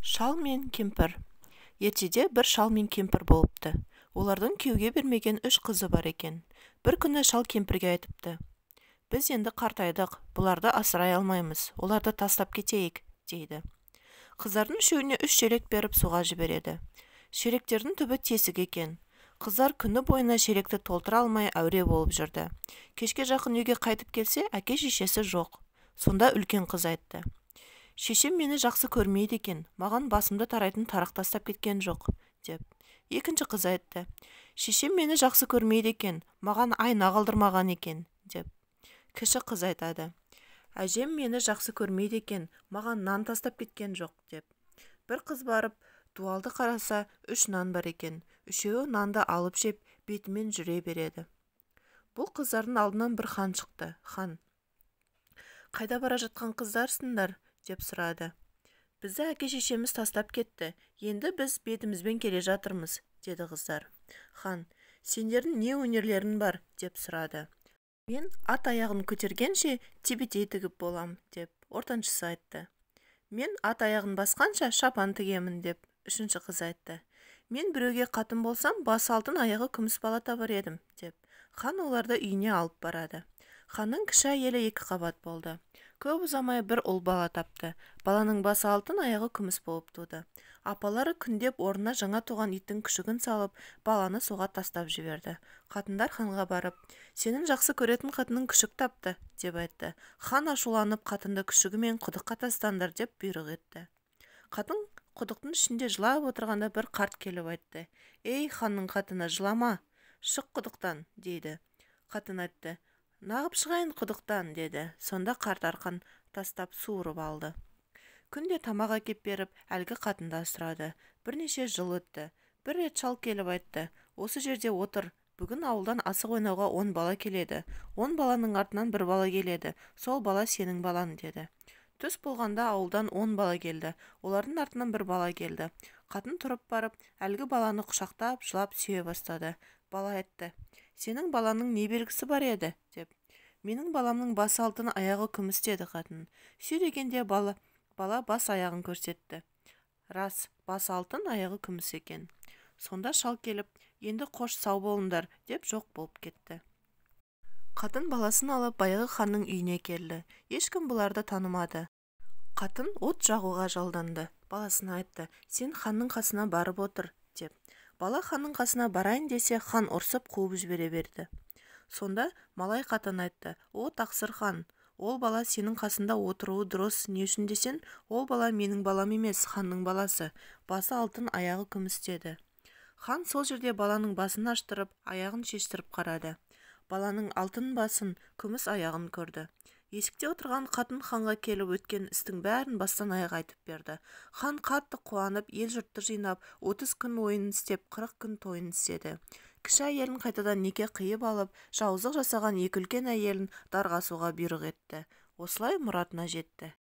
Шал мен кемпір. Ертеде бір шал мен кемпір болыпты. Олардың күйеуге бермеген үш қызы бар екен. Бір күні шал кемпірге айтыпты: «Біз енді қартайдық, бұларды асырай алмаймыз, оларды тастап кетейік», – дейді. Қыздардың үшеуіне үш шелек беріп, суға жібереді. Шелектердің түбі тесік екен. Қыздар күні бойына шелекті толтыра алмай әуре болып жүрді. Кешке жақын үйге қайтып келсе, әке-шешесі жоқ. Сонда үлкен қыз айтты: «Шешем мені жақсы көрмейді екен, маған басымды тарайтын тарақ тастап кеткен жоқ», – деп. Екінші қыз айтты: «Шешем мені жақсы көрмейді екен, маған айна қалдырмаған екен», – деп. Кіші қыз айтады: «Әжем мені жақсы көрмейді екен, маған нан тастап кеткен жоқ», – деп. Бір қыз барып дуалды қараса, үш нан бар екен. Үшеуі нанды алып жеп, бетімен жүре береді. Бұл қыздардың алдынан бір хан шықты. Хан: «Қайда бара жатқан қыздарсыңдар?» – деп сұрады. «Бізді әке-шешеміз тастап кетті, енді біз бетімізбен келе жатырмыз», – деді қыздар. Хан: «Сендердің не өнерлерің бар?» – деп сұрады. «Мен ат аяғын көтергенше тебетей тігіп болам», – деп ортаншысы айтты. «Мен ат аяғын басқанша шапан тігемін», – деп үшінші қыз айтты. «Мен біреуге қатын болсам, басы алтын, аяғы күміс бала табар едім», – деп. Хан оларды үйіне алып барады. Ханның кіші әйелі екіқабат болды. Көп ұзамай бір ұл бала тапты. Баланың басы алтын, аяғы күміс болып туды. Апалары күндеп орнына жаңа туған иттің күшігін салып, баланы суға тастап жіберді. Қатындар ханға барып: «Сенің жақсы көретін қатының күшік тапты», – деп айтты. Хан ашуланып, қатынды күшігімен құдыққа тастаңдар деп бұйрық етті. Қатын құдықтың ішінде жылап отырғанда, бір қарт келіп айтты: «Ей, ханның қатыны, жылама, шық құдықтан», – дейді. Қатын айтты: «Нағып шығайын құдықтан?» – деді. Сонда қарт арқан тастап, суырып алды. Күнде тамақ әкеп беріп, әлгі қатынды асырады. Бірнеше жыл өтті. Бір рет шал келіп айтты: «Осы жерде отыр, бүгін ауылдан асық ойнауға 10 бала келеді. 10 баланың артынан бір бала келеді, сол бала сенің балаң», – деді. Түс болғанда ауылдан 10 бала келді. Олардың артынан бір бала келді. Қатын тұрып барып, әлгі баланы құшақтап, жылап сүйе бастады. Бала айтты: «Сенің балаңның не белгісі бар еді?» – деп. «Менің баламның басы алтын, аяғы күміс», – деді қатын. Сүй дегенде бала бас аяғын көрсетті. Рас, басы алтын, аяғы күміс екен. Сонда шал келіп: «Енді қош, сау болыңдар», – деп жоқ болып кетті. Қатын баласын алып, баяғы ханның үйіне келді. Ешкім бұларды танымады. Қатын от жағуға жалданды. Баласына айтты: «Сен ханның қасына барып отыр», – деп. Бала ханның қасына барайын десе, хан ұрсып қуып жібере берді. Сонда малай қатын айтты: «О, тақсыр хан, ол бала сенің қасында отыруы дұрыс. Не үшін десең, ол бала менің балам емес, ханның баласы, басы алтын, аяғы күміс», – деді. Хан сол жерде баланың басын аштырып, аяғын шештіріп қарады. Баланың алтын басын, күміс аяғын көрді. Есікте отырған қатын ханға келіп, өткен істің бәрін бастан аяқ айтып берді. Хан қатты қуанып, ел-жұртты жинап, 30 күн ойын істеп, 40 күн тойын істеді. Кіші әйелін қайтадан неке қиып алып, жауыздық жасаған екі үлкен әйелін дарға асуға бұйрық етті. Осылай мұратына жетті.